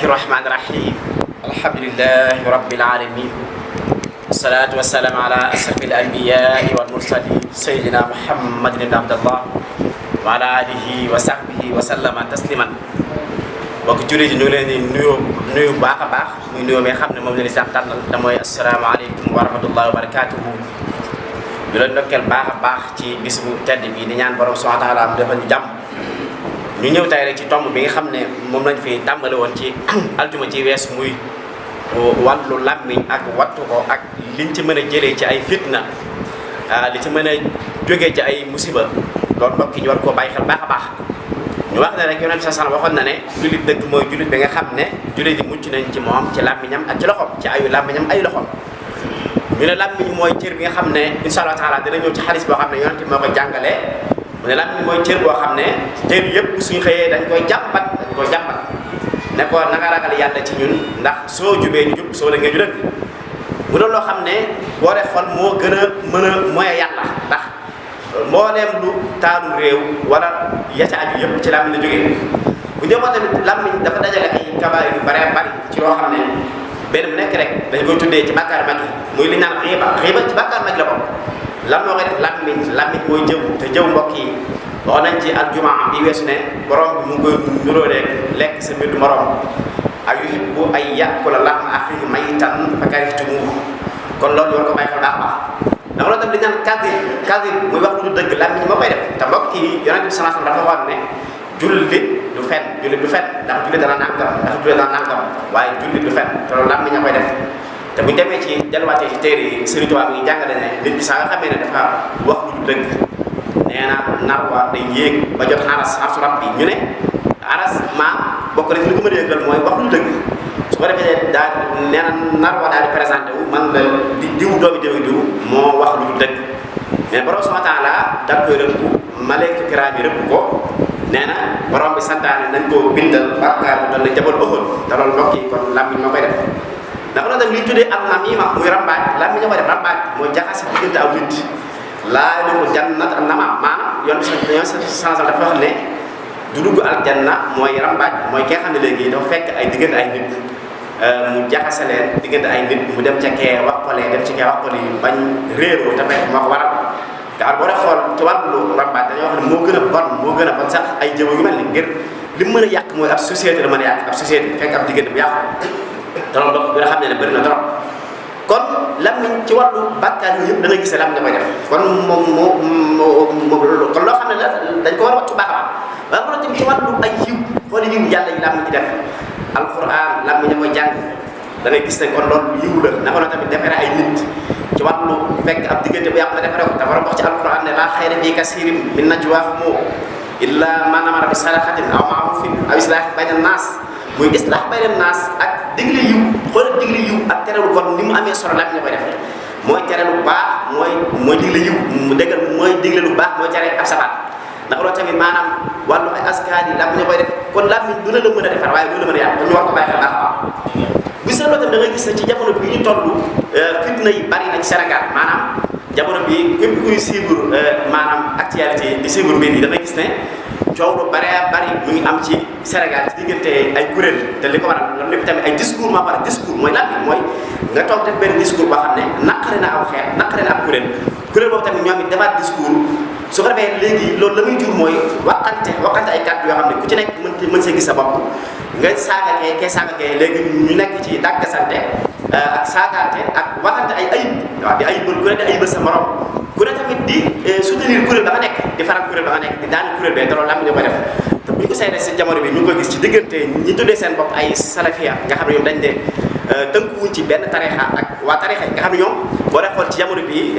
الرحمن الرحيم الحمد لله رب العالمين والصلاة والسلام على أشرف الأنبياء والمرسلين سيدنا محمد بن عبد الله وعلى آله وصحبه وسلم تسليما mbokk jullit yi ñu ngi leen di nuyu baax a baax muy nuyoo bi nga xam ne moom la lislaam tànnal te mooy asalaamaaleykum wa rahmatullahi wa barakaatuhu ñu leen ndokkeel baax a baax ci bis bu tedd bi di ñaan borom subhaanahu wa taala mu defal ñu jàmm ñu ñëw tey rek ci tomb bi nga xam ne moom lañ fi tàmbali woon ci aljuma ci wees muy wàllu làmmiñ ak wattu ko ak liñ ci mën a jëlee ci ay fitna li ci mën a jógee ci ay musiba loolu mbokk yi ñu war koo bàyyi xel baax a baax ñu wax ne rek yonent sa sallam waxoon na ne jullit dëgg mooy jullit bi nga xam ne jullit yi mucc nañ ci moom ci làmmiñam ak ci loxom ci ayu làmmiñam ay loxom ñu ne làmmiñ mooy cër bi nga xam ne insha Allah taala dina ñëw ci xadis boo xam ne yonent moo ko jàngalee mu ne làmmiñ mooy cër boo xam ne cër yëpp suñu xëyee dañ koy jàmbat ne ko nanga ragal yàlla ci ñun ndax soo jubee ñu jub soo da ngee ju dëgg mu doon loo xam ne boo dee xol moo gën a mën a moye yàlla ndax mbooleem lu taalum réew wala yaca aju yëpp ci làmmiñ la jógee bu njëkkoon tamit làmmiñ dafa dajale ay kabaar yu bare bari ci loo xam ne benn bu nekk rek dañ koy tuddee ci bàkkaar mag yi muy li naan xiiba ci bàkkaar mag la bokk lan moo koy def làmmiñ mooy jëw te jëw mbokk yi wax nañ ci aljumaa bi weesu ne borom bi mu ngi koy nuróo rek lekk sa mbir morom ak yuhibbu ay ya'kula lahma axiihi maytan fa karihtumuuhu kon loolu war ko bàyyi xel baax a baax ndax loolu tam li naan kadib muy wax lu dëgg làmmiñ moo koy def te mbokk yi yonent bi sallallahu alayhi wasallam dafa wax ne jullit du fen ndax jullit dana nàngam waaye jullit du fen te loolu làmmiñ a koy def te buñu demee ci delluwaatee ci téere yi Sëriñ Tuubaa mi ngi jàngale ne nit ki saa nga xamee ne dafa wax lu dëgg nee na narwa day yéeg ba jot arsu rabbi ñu ne aras maam bokk na ci li ko mën a yëgal mooy wax lu dëgg su ko defee daal nee na narwa daal di présenté wu man la diw doomi diw moo wax lu dëgg mais borom subhaanahu wa taala dal koy rëbb malayka kiraam yi rëbb ko nee na borom bi santaane nañ koo bindal bàkkaar bu doon na jabal Uhud te loolu mbokk yi kon làmmiñ moo koy def ndax loolu tam li ñu tuddee am namima muy rambaaj làmmiñ ñoo koy def rambaaj mooy jaxase diggante aw nit laa yadxulu jannata an-namaam maanaam yoon sansa dafa wax ne du dugg aljanna mooy rambaaj mooy ki nga xam ne léegi dafa fekk ay diggante ay nit mu jaxase leen diggante ay nit mu dem ca kee wax ko lee dem ci kee wax ko lii bañ réeroo te fekk moo ko waral te boo dee xool ci wàllu rambaaj dañoo wax ne moo gën a bon sax ay jëmo yu mel ni ngir li mu mën a yàq mooy ab société la mën a yàq ab société fekk ab diggante bu yàqu te loolu donc bi nga xam ne bëri na trop kon làmmiñ ci wàllu bàkkaar yooyu yëpp da nga gis ne làmmiñ da koy def kon moom loolu kon loo xam ne la dañ ko war a wattu baax a baax waaye tamit ci wàllu ay yiw xooli yiw yàlla yi làmmiñ ci def alquran làmmiñ da koy jàng da ngay gis ne kon loolu yiw la naka noonu tamit defare ay nit ci wàllu fekk ab diggante bu yàqu nga defare ko dafa war a wax ci alquran ne laa xayra fii kasiirin min najwaahum illaa man amara bi sadaqatin aw ma'ruufin aw islaahin bayna naas muy islaax bayna naas ak digle yiw xoolal digle yiw ak tere lu bon ni mu amee solo làmmiñ la koy def mooy tere lu baax mooy digle yiw mu déggal mooy digle lu baax mooy tere ab safaat ndax loolu tamit maanaam wàllu ay askaar yi làmmiñ la koy def kon làmmiñ du la mën a defar waaye du la mën a yàq kon ñu war ko bàyyi xel baax a baax bu seetloo tamit da ngay gis ne ci jamono bi ñu toll fitna yi bari na ci Sénégal maanaam jamono bi képp kuy suivre maanaam actualité di suivre mbir yi da ngay gis ne coow lu bari mu ngi am ci Sénégal ci diggante ay kuréel te li ko waral loolu lépp tamit ay discours maa pare discours mooy lan mooy nga toog def benn discours boo xam ne naqari na aw xeet naqari na ab kuréel boobu tamit ñoom it defaat discours su ko defee léegi loolu la muy jur mooy waxante ay kàddu yoo xam ne ku ci nekk mën see gis sa bopp nga saaga kee léegi ñu nekk ci dàggasante ak saagaante ak waxante ay ayib waaw di ayibal ku ne di ayibal sa morom ku ne tamit di soutenir kuréel ba nga nekk di faral kuréel ba nga nekk di daan kuréel bee te loolu làmmiñ la koy def te bu ñu ko seetee si jamono bi ñu ngi koy gis ci diggante ñi tuddee seen bopp ay salafiya nga xam ne ñoom dañ de tënkuwuñ ci benn tarixa ak waa tarixa yi nga xam ne ñoom boo dee xool ci jamono bi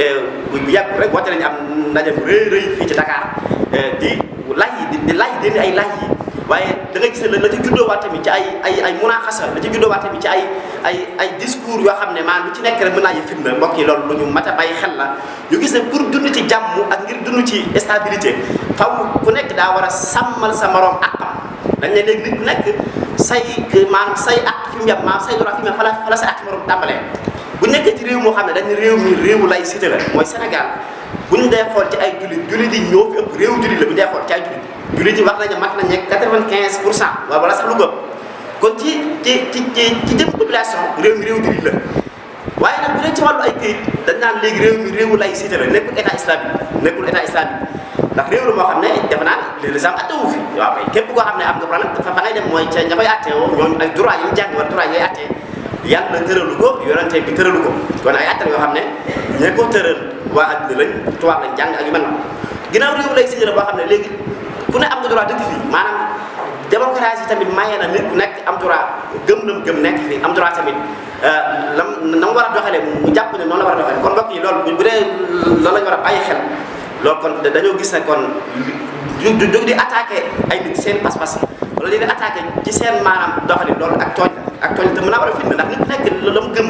bu yàgg rek woote nañu am ndaje bu rëy fii ci Dakar di ay laaj yi waaye da nga gis ne la ci juddoowaat tamit ci ay munaaxasa la ci juddoowaat tamit ci ay discours yoo xam ne maanaam lu ci nekk rek mën naa yë fitna mbokk yi loolu lu ñu mat a bàyyi xel la ñu gis ne pour dund ci jàmm ak ngir dund ci stabilité faw ku nekk daa war a sàmmal sa morom àqam dañ ne léegi nit ku nekk say àq fi mu yem maanaam say droit fi mu yem fa la sa àq morom tàmbalee bu nekkee ci réew moo xam ne dañ réew mi réewu laïcité la mooy Sénégal bu ñu dee xool ci ay jullit yi ñoo fi ëpp réewu jullit la bu ñu dee xool ci ay jullit yi wax nañu mat nañ nekk 95% wala sax lu ko kon ci jëm population réew mi réew jullit la waaye nag bu dee ci wàllu ay këyit dañ naan léegi réew mi réewu laïcité la nekkul état islamique ndax réew la moo xam ne defe naa ne l'islam attewu fi waaw kay képp koo xam ne am nga problème fa ngay dem mooy ca ña koy attewoo ñooñu ay droit yi ñu jàng wala droit yi ngay attee yàlla tëralu ko yonente bi tëralu ko kon ay atte yoo xam ne ña ko tëral waa adduna lañ tubaab lañ jàng ak yu mel noonu ginnaaw réew laïcité la boo xam ne léegi ku ne am nga droit dëkk fii maanaam démocratie tamit maye na nit ku nekk am droit gëm nekk fii am droit tamit na mu war a doxalee mu jàpp ne noonu la war a doxalee kon mbokk yi loolu bu dee loolu lañu war a bàyyi xel loolu kon dañoo gis ne kon jóg di attaqué ay nit seen pas-pas wala di attaqué ci seen maanaam doxalin loolu ak tooñ te mën naa war a firnde ndax nit ku nekk la mu gëm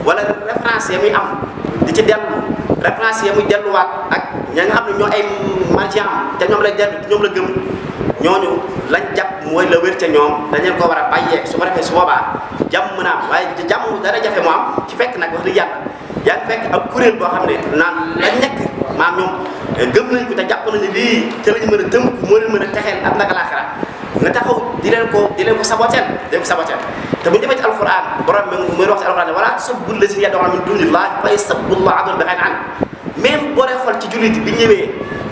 wala référence ya muy am di ci dellu référence ya muy delluwaat ak ña nga xam ne ñoo ay marjiam te ñoom la dellu ñoom la gëm ñooñu lañ jàpp mooy la wér ca ñoom dañu ko war a bàyyee su ko defee su boobaa jàmm mën a am waaye jàmm dara jafe moo am ci fekk nag wax dëgg yàlla yaa ngi fekk ab kuréel boo xam ne naan lañ nekk maam ñoom gëm nañ ko te jàpp nañu lii te lañu mën a tënk moo leen mën a texeel ak naka laaxira nga taxaw di leen ko saboteel te bu ñu demee ci alquran borom mi muy wax ci alquran ne wala tasubbu llaziina yad'uuna min duunillaahi fa yasubbu llaaha adwan bighayri ilm même boo dee xool ci jullit bi ñëwee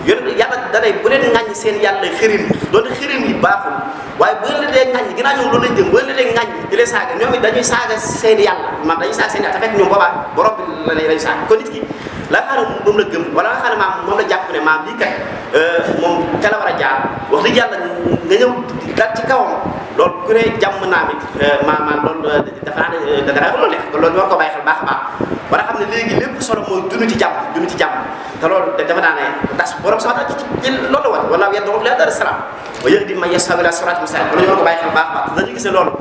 yàlla danay bu leen ŋàññi seen yàlla xirim yi doon xirim yi baaxul waaye bu leen la dee ŋàññi ginnaaw ñoom loolu lañ jëm bu leen la dee ŋàññi di leen saaga ñoom it dañuy saaga seen yàlla man dañuy saaga seen yàlla te fekk ñoom boobaa borom bi lañuy saaga kon nit ki la nga xam ne moom la gëm wala nga xam ne maam moom la jàpp ne maam lii kat moom ca la war a jaar wax dëgg yàlla nga ñëw dal ci kawam loolu ku ne jàmm naa mi maanaam loolu dafa naa ne dara loolu neex kon loolu war ko bàyyi xel baax a baax war a xam ne léegi lépp solo mooy dund ci jàmm te loolu dafa naa ne das borom sama tax ci loolu la wala yad'u ila daari salaam wa yahdi man yashaa ila siraatin mustaqiim kon ñu war ko bàyyi xel baax a baax dañu gis ne loolu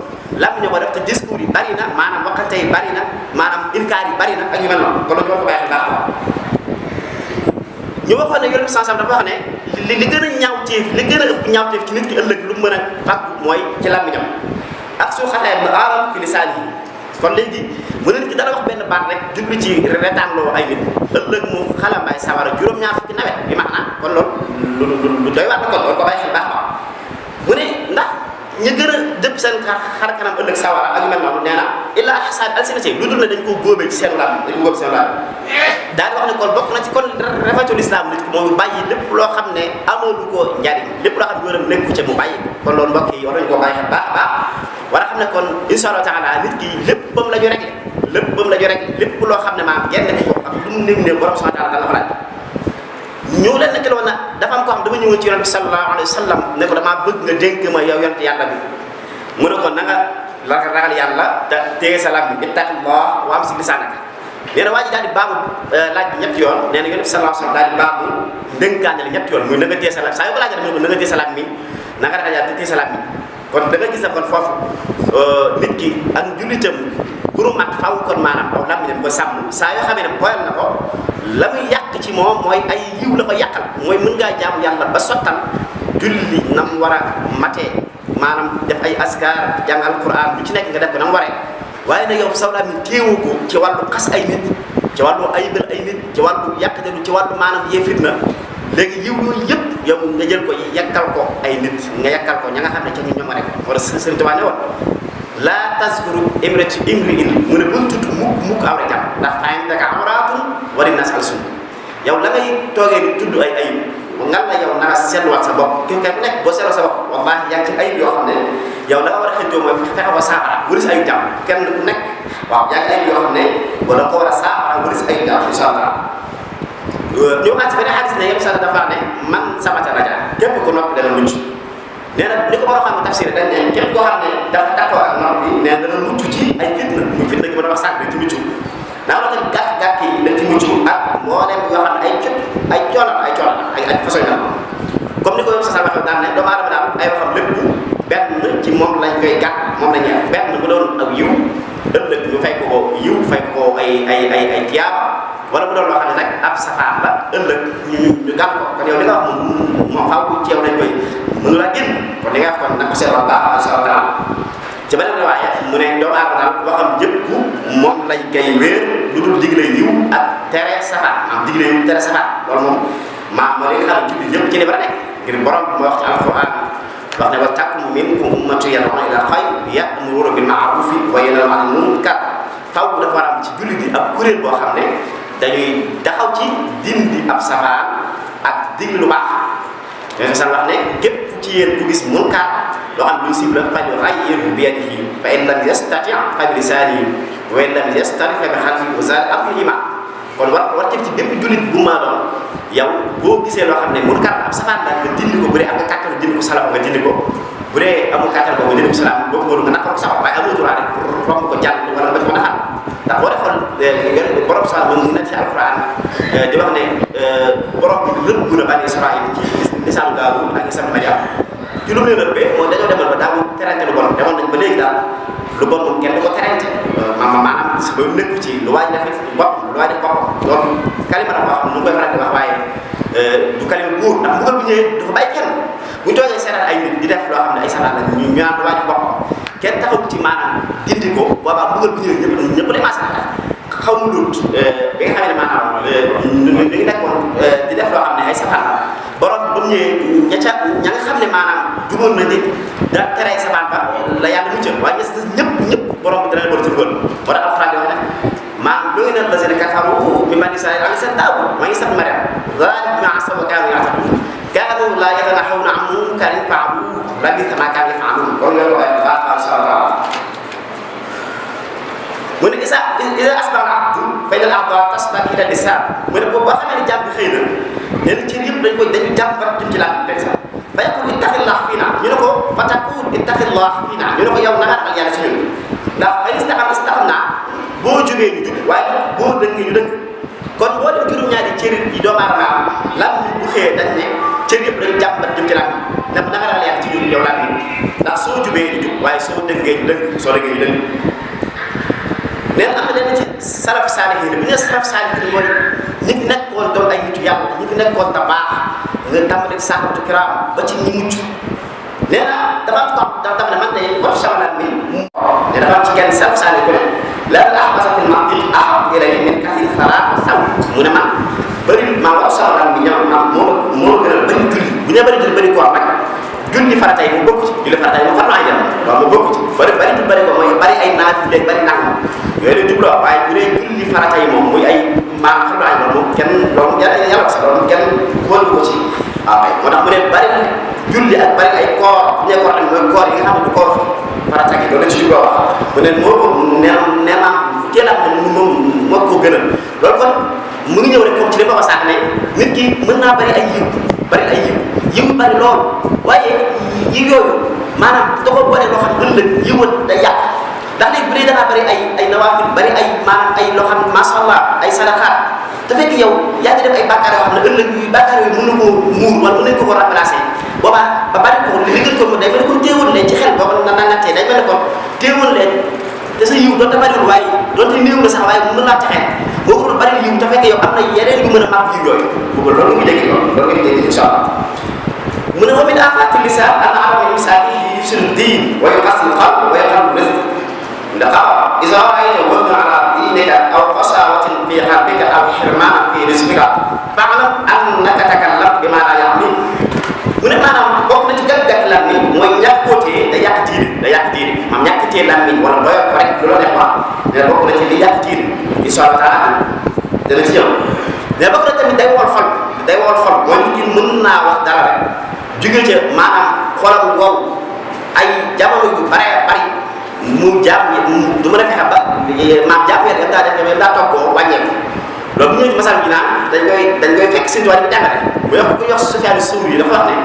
lam ñu ko def te discours yi bari na maanaam waxante yi bari na maanaam inkaar yi bari na ak yu mel noonu kon ñu war ko bàyyi xel baax a baax ñu waxoon ne yonent bi sansam dafa wax ne li gën a ñaawteef li gën a ëpp ñaawteef ci nit ki ëllëg lu mën a fàggu mooy ci làmmiñam ak su xatee ibn aadam fi lisaanihi kon léegi mën nit ki dana wax benn baat rek jublu ci retaanloo ay nit ëllëg mu xalambaay sawara juróom-ñaar fukki nawet bi maanaam kon loolu lu doy waar la kon loolu ko bàyyi xel baax a baax mu ne ndax ñu gën a dëpp seen xar kanam ëllëg sawara ak yu mel noonu nee na illaa hasaad alsinatihim lu dul ne dañ koo góobee ci seen làmmiñ dañ ko góob seen làmmiñ daal di wax ne kon bokk na ci kon rafetul islam nit ki moom bàyyi lépp loo xam ne amalu ko njariñ lépp loo xam ne yoonam nekku ca mu bàyyi ko kon loolu mbokk yi war nañu koo bàyyi xel baax a baax war a xam ne kon insha Allah taala nit ki léppam la ñu réglé lépp loo xam ne maam genn ko ak lu mu néew ne borom subhanahu wa taala dana ko laaj ñëw leen nekkil woon na dafa am ko xam dama ñëwoon ci yonent bi sallallahu alayhi wa sallam ne ko damaa bëgg nga dénk ma yow yonent yàlla bi mu ne ko na nga ragal yàlla te téye sa lam bi ittaqillah wa amsik lisaanaka nee na waa ji daal di baamu laaj bi ñetti yoon nee na yonent bi sallallahu alayhi wa sallam daal di baamu dénkaane la ñetti yoon muy na nga téye sa lam saa yu ko laajee mu ne ko na nga téye sa lam mi na nga ragal yàlla te téye sa lam mi kon da nga gis ne kon foofu nit ki ak njullitam pour mat faw kon maanaam aw làmmiñam ko sàmm saa yoo xamee ne boyal na ko la muy yàq ci moom mooy ay yiw la ko yàqal mooy mën ngaa jaamu yàlla ba sottal julli na mu war a matee maanaam def ay askar jàng alquran lu ci nekk nga def ko na mu waree waaye nag yow saw làmmiñ téewu ko ci wàllu xas ay nit ci wàllu ayibal ay nit ci wàllu yàqdalu ci wàllu maanaam yee fitna léegi yiw yooyu yëpp yow nga jël ko yakkal ko ay nit nga yakkal ko ña nga xam ne ca ñu ñoom rek wala Sëriñ Tuubaa ne woon laa taskuru imrati imri'in mu ne bul tudd mukk awra jàmm ndax indaka awraatun wa linnaas alsun yow la ngay toogee di tudd ay ayib ngal la yow nanga seetluwaat sa bopp ki ku nekk boo seetloo sa bopp wallaahi yaa ngi ci ayib yoo xam ne yow la nga war a xëccoo mooy fexe ko saafara wëris ayib jàmm kenn ku nekk waaw yaa ngi ayib yoo xam ne wala ko war a saafara wëris ayib jàmm insha Allah ñu waxaat ci benn xadis ne yëpp sax dafa ne man samata raja képp ko noppi dana mucc nee na ni ko war a xam ne tafsir dañ ne képp koo xam ne dafa d'accord ak noppi nee na dana mucc ci ay fitna muy fitna gi mën a wax sànq dañ ci mucc naa la tamit gàkk yi dañ ci mucc ak mbooleem yoo xam ne ay coono ay façon yi comme ni ko yëpp sa waxee daan ne doomu aadama daal ay waxam lépp benn ci moom lañ koy gàtt moom lañ ñeex benn bu doon ak yiw ëllëg ñu fay ko yiw fay ko ay tiyaaba wala bu doon loo xam ne nag ab safaan la ëllëg ñu gàtt ko kon yow li nga wax moom faaw ci yow lañ koy mënu la génn kon li nga wax kon nag ko seetlu baax insha Allah ci beneen riwaaya mu ne doomu aadama daal waxam yëpp moom lañ koy wéer lu dul digle yiw ak tere safaan maanaam digle yiw tere safaan loolu moom moo li nga xam ne ci biir yëpp ci li war a nekk ngir borom bi moo wax ci alquran wax ne wal takum minkum ummatun yad'una ila xayr ya'muruna bil ma'ruf wa yanhawna 'anil munkar taw dafa war a am ci jullit yi ab kuréel boo xam ne dañuy taxaw ci dindi ab safaan ak digg lu baax mais sax wax ne képp ci yéen ku gis munkar loo xam luy sib la falyughayyirhu bi yadihi fa in lam yastati' fa bi lisanihi wa in lam yastati' fa bi qalbihi wa zalika ad'aful iman kon war ci bépp jullit bu ma doon yow boo gisee loo xam ne munkar ab safaan la nga dindi ko bu dee am nga kàttan dindi ko salaam nga dindi ko bu dee amul kàttan ko nga dindi ko salaam boo ko nga naka ko sax waaye amul droit rek romb ko jàll wala nga ko naxal ndax boo defoon borom sax mu na ci alquran di wax ne borom bi rëbb na bani Israël ci lisaalu Daawuud ak Isa Maryam ci lu mu leen rëbbee mooy dañoo demal ba daawu terante lu bon demoon nañ ba léegi daal lu bon moom kenn du ko terante maanaam ba nekk ci lu waaj def bopp lu waaj def boppam loolu kalima dafa wax nu koy faral di wax waaye du kalima buur ndax mbugal bu ñëwee dafa bàyyi kenn bu ñu toogee seetaan ay nit di def loo xam ne ay salaat la ñu ñaan lu waaj def boppam kenn taxaw ci maanaam dindi ko boobaa mbugal bu ñëwee ñëpp lay maasal xaw mu lut bi nga xam ne maanaam ñu ngi nekkoon di def loo xam ne ay safaan la borom ba mu ñëwee ña nga xam ne maanaam jugoon na nit da tere safaan ba la yàlla muccal waaye ñëpp borom bi dana boole ci dugal war a alxuraan di wax ne maanaam looy na lazina kafaru min bani Israil ala lisani Daawuud wa Isa ibn Maryam zaalika bimaa asaw wa kaanu ya'taduun kaanu laa yatanahawna an munkarin fa'aluuhu labisa maa kaanu yaf'aluun kon loolu waaye baax insha Allah mu ne isa asbaha al-abdu fa inna al-a'daa tasbaqu ila al-lisaan mu ne boobu boo xamee ne jàmm bi xëy na nee na cër yëpp dañu jàmbat jëm ci laaj bi fa yaqul ittaqillah fiina ñu ne ko fa taqul ittaqillah fiina ñu ne ko yow na nga ragal yàlla ci ñun ndax fa istaqamna boo jubee ñu jub waaye nag boo dëngee ñu dëng kon boo dem juróom-ñaari cër yi doomu aadama lan bu xëyee dañ ne cër yëpp dañu jàmbat jëm ci laaj bi na nga ragal yàlla ci ñun yow laaj bi ndax soo jubee ñu jub waaye soo dëngee ñu dëng soo dëngee ñu dëng nee na am na leen ci salaf saalihiin bu ñu nee salaf saalihiin mooy ñi fi nekkoon doon ay nitu yàlla ñi fi nekkoon ta baax nga tàmbali saxaabatu kiraam ba ci ñi mucc nee na dafa ne man de wax samalat mi ne dafa am ci kenn salaf saalihiin ko ne la ahbasatil masjid ahabbu ilayya min kathiri salaati saw mu ne man bëri maa wax samalat mi ñoom moo gën a bëri julli bu ñu bëri julli bëri koor nag julli farata yi mu bokk ci julli farata yi mu farata ay jëm waaw mu bokk ci bëri ko mooy bëri ay naafile bëri nangam yooyu la jubloo waaye bu dee julli farata yi moom muy ay maanaam farata ay moom kenn loolu yàlla sax loolu kenn wóolu ko ci waaw kay moo tax mu ne bëri julli ak bëri ay koor bu ñu koor mooy koor yi nga xam ne du koor farata gi loolu la ci jubloo wax mu ne moo ko nee naa kenn am na moom moo ko gënal loolu kon mu ngi ñëw rek comme ci li ma ko sànq ne nit ki mën naa bëri ay yiw bëri lool waaye yi yooyu maanaam da ko boole loo xam ëllëg yiwat day yàq ndax léegi bu dee dangaa bëri ay nawaafil bëri ay maanaam ay loo xam ne macha allah ay sadaqaat te fekk yow yaa ngi def ay bàkkaar yoo xam ne ëllëg yu bàkkaar yooyu mën na koo muur wala mën nañ ko remplacer boobaa ba bari ko li gën ko day mel ni kon téewoon leen ci xel boo ko na nattee day mel ni kon téewoon leen te sa yiw doonte bariwul waaye doonte néew la sax waaye mën naa texeel boo ko doon bari yiw te fekk yow am na yeneen yu mën a màpp yiw yooyu boobu loolu ngi dégg loolu ngi dégg incha allah mu ne wa min aafaati lisaan an arama lisaanihi yufsidu diin wa yuqassil qalb wa yaqallu rizq ndax iza ra'ayta wazna ala diinika aw qasaawatin fi qalbika aw hirmaanan fi rizqika fa'lam annaka takallamta bimaa laa ya'niik mu ne maanaam bokk na ci gàtt lan ni mooy ñàkk koo téye da yàq diine maam ñàkk téye lan ni wala doyal ko rek lu la def wax mais bokk na ci li yàq diine incha allah taala dana ci ñëw mais bokk na tamit day wol xol mooy nit ki mën naa wax dara rek jóge ca maanaam xolam wow ay jamono yu bari mu jàpp du mën a fexe ba maam jàpp yéen daa def ne daa toog koo wàññeeku loolu bu ñëwee ci masal bi naan dañ koy fekk seen tuwaay bi jàngate mu yokk ku yox Sufyaan Sawri yi dafa wax ne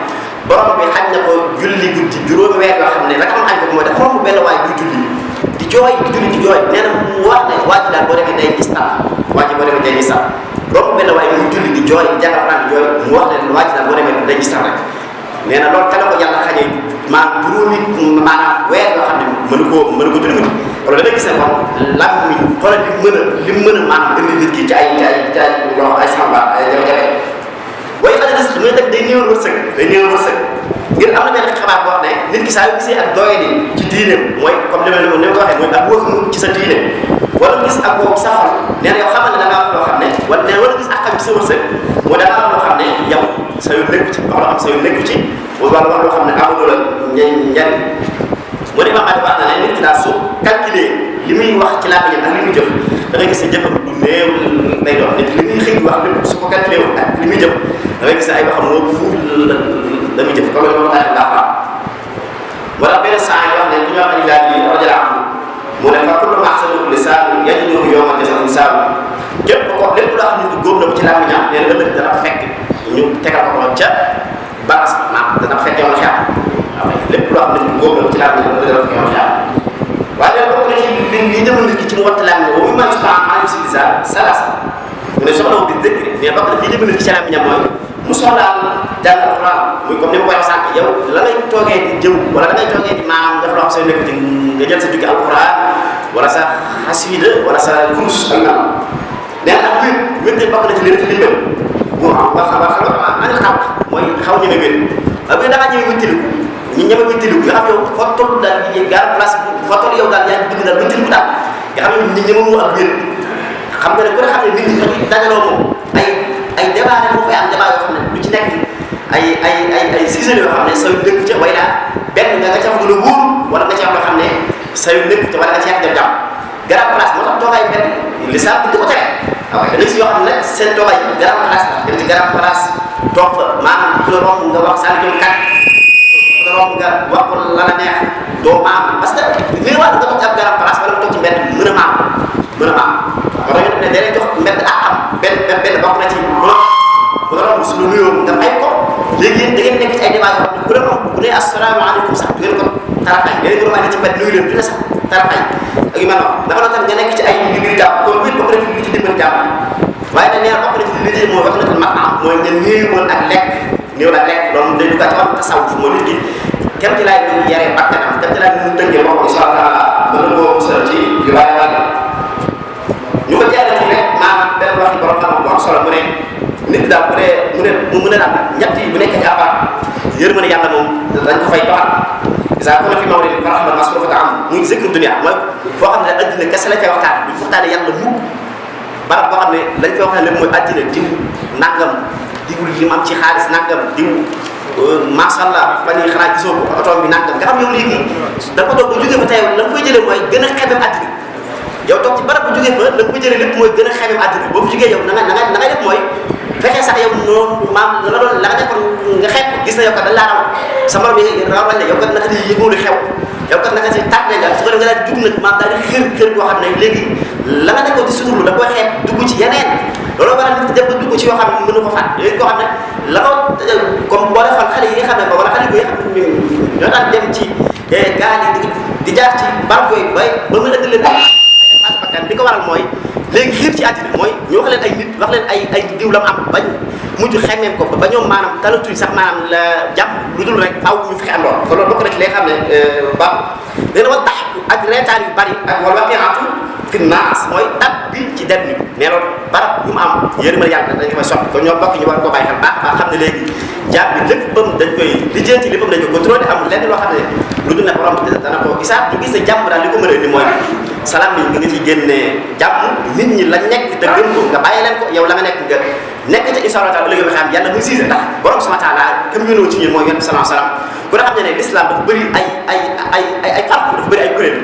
borom bi xañ na ko julli guddi juróomi weer yoo xam ne la taxoon añ ko mooy dafa romb benn waay buy julli di jooy nee na mu wax ne waa ji daal boo demee day gis romb benn waay muy julli di jooy di jàngal Alxuraan di jooy mu wax ne waa ji daal boo demee day gis rek nee na loolu kana ko yàlla xañee maanaam juróomi maanaam weer yoo xam ne mënu ko julli guddi wala da ngay gis ne kon lam mi xoolal li mën a maanaam indi nit ki ci ay loo ay samba ay jafe-jafe waaye xale des muy teg day néewal wërsëg ngir am na benn xabaar boo xam ne nit ki saa yu gisee ak doye di ci diineem mooy comme ni ma ko waxee mooy ak wóor ci sa diine wala gis ak boobu sa xol nee na yow xamal ne da ngaa wax loo xam ne wala gis ak xam ci sa wërsëg mooy da ngaa wax loo xam ne yow sa yoon nekku ci wax loo xam sa yoon nekku ci wala wax loo xam ne amul la njariñ mu ne Imam Malik wax na ne nit ki daal su calculer li muy wax ci làmmiñam ak li muy jëf da ngay gis ne jëfam du néew lay doon nit li muy xëy di wax lépp su ko calculer woon ak li muy jëf da ngay gis ne ay waxam moo fuuf la muy jëf comme loolu daal baax baax wala benn saa yi wax ne ku ñu wax Aliou Laye radiyallahu anhu mu ne fa kullu ma ahsanu lisaan yajiduhu yawma al insaan képp ko lépp loo xam ne góob na ko ci làmmiñam nee na ëllëg dana ko fekk ñu tegal ko ca baras maanaam dana ko fekk yow la xeex waaw lépp loo xam ne góob na ko ci làmmiñam ëllëg dana ko fekk yow la xeex waaye nag bokk na ci li demal nit ki ci mu watt làmmiñam wa mimmaa yusta'anu alayhi si lisaan salaasa mu ne soxla wu di dëkk mais bokk na li demal nit ki ci làmmiñam mooy mu soxlaal jàng alquran muy comme ni ma koy wax sànq yow la ngay toogee di jëw wala da ngay toogee di maanaam def loo xam say nekk ci nga jël sa jukki alquran wala sa xasida wala sa kurus ak naan nee na ak wét bokk na ci li dimbal bu wax ani xam mooy xaw ñeme wét ak da ngaa ñeme wéttiliku ñu ñeme wéttiliku nga xam yow foo toll daal di gaar place foo toll yow daal yaa ngi bëgg daal wéttiliku daal nga xam yow ñu ñemewu ak wét xam nga ne ku ne xam ne nit ñi dajaloo moom ay débat rek moo fay am débat yoo xam ne lu ci nekk ay sujet yoo xam ne sa yu dëkk ca way naa benn nga ca wax lu wóor wala nga ca wax loo xam ne sa yu dëkk ca wala nga ci yàq jam garab place moo tax toogaay benn lislaam bi di ko tere waaw da ngay si yoo xam ne seen toogaay garab place la dem ci garab place toog fa maanaam ku la romb nga wax sànni jom kat ku la romb nga wax ko la la neex doo maam parce que li nga wax nga toog ci ab garab place wala nga toog ci mbedd mën a maam moo tax ñu ne da leen jox mbedd ak am benn bokk na ci bu la romb suñu nuyoo nga fay ko léegi yéen da ngeen nekk ci ay débat yoo xam ne ku la romb bu ne asalaamaaleykum sax du ngeen ko tarafay léegi bu romb ci mbedd nuyu leen dina sax tarafay ak yu mel noonu dafa doon tam nga nekk ci ay mbir jàpp kon wéet bokk na ci li ci dimbali jàpp waaye nag nee na bokk na ci li mooy wax na tal maanaam mooy nga néewoon ak lekk néew ak lekk loolu day duggaat ci wàllu tasawuf mooy nit ki kem ci laay ñu yaree bakkanam kem ci laay ñu tënkee boppam insha Allah mën na koo musal ci yu bàyyi bàyyi ñu ko jaaree ci rek maanaam benn wax ci borom xam bu am solo mu ne nit daal mu ne daal ñett yi bu nekkee ci àppaat yërmande yàlla moom dañ ko fay doxal isa ko na fi mawri fa rahmat masrufata am muy zikru dunia mooy foo xam ne addina kese lañ fay waxtaane duñ waxtaane yàlla mukk barab boo xam ne lañ fay waxtaane lépp mooy addina diw nangam diw li mu am ci xaalis nangam diw macha allah fan yii xanaa gisoo ko oto bi nangam nga xam yow léegi da ko doon bu jógee fa tey la nga fay jëlee mooy gën a xemem addina yow toog ci barab bu jógee fa la nga fay jëlee lépp mooy gën a xemem addina boo fa jógee yow na ngay def mooy fekkee sax yow noonu maam la nga doon la nga nekkoon nga xeeb gis na yow kat dañ laa raw sa morom yi raw lañ ne yow kat naka di yëgoo li xew yow kat naka si tàgg nga su ko def nga daal dugg nag maam daal di xër boo xam ne léegi la nga nekkoon di suturlu da koy xeeb dugg ci yeneen loolu waral nit dem ba dugg ci yoo xam ne mënu ko fàtt léegi koo xam ne la ko comme boo defoon xale yi nga xam ne wala xale yi nga xam ne ñoo daan dem ci gaal yi di jaar ci barab yooyu ba mën a leen ay bakkan li ko waral mooy léegi xiir ci àddina mooy ñu wax leen ay nit wax leen ay diw lam am bañ mujj xemmeem ko ba ñoom maanaam talatuñ sax maanaam la jàpp lu dul rek faaw ñu fexe am lool kon loolu bokk na ci li nga xam ne baaxul léegi wa tax ak reetaan yu bari ak wala waqiatu fi naas mooy tab bi ci der nit mais loolu barab yu mu am yéen mën a yàlla dañ ko fay soppi kon ñoo bokk ñu war ko bàyyi xel baax baax xam ne léegi jàpp bi léppam dañ koy lijjanti léppam dañ ko contrôlé am lenn loo xam ne lu dul ne borom dana ko gisaat ñu gis ne jàmm daal li ko mën a indi mooy salaam bi nga ci génne jàmm nit ñi lañ nekk te gëm ko nga bàyyi leen ko yow la nga nekk nga nekk ca insha Allah taala léegi nga xam yàlla muy siise ndax borom subhanahu wa taala comme yónnoo ci ñun mooy yonent bi sallallahu alayhi wasallam ku ne xam ne l'islam dafa bëri ay farq dafa bëri ay kuréel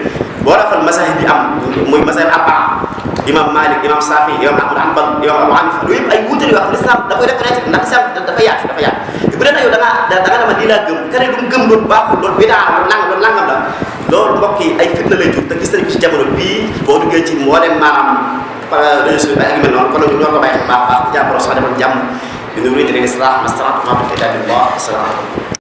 boo defal mazahib bi am muy mazahib arbaa imam Malik imam Safi imam Ahmad Hanbal imam Abu Hanifa loolu yëpp ay wuute yoo xam ne l'islam da koy reconnaître ndax l'islam dafa yaatu bu dee nag yow da nga dama lii laa gëm kene lu mu gëm loolu baaxul loolu bidaa loolu nangam la loolu mbokk yi ay fitna lay jur te gis nañu ko ci jamono bii boo duggee ci mboolem maanaam réseau bi ak yu mel noonu kon ñu ñoo ko bàyyi xel baax baax jàpporo sax defal jàmm di nuyu l'islam mastata'tu ma tawfiqi illa billah.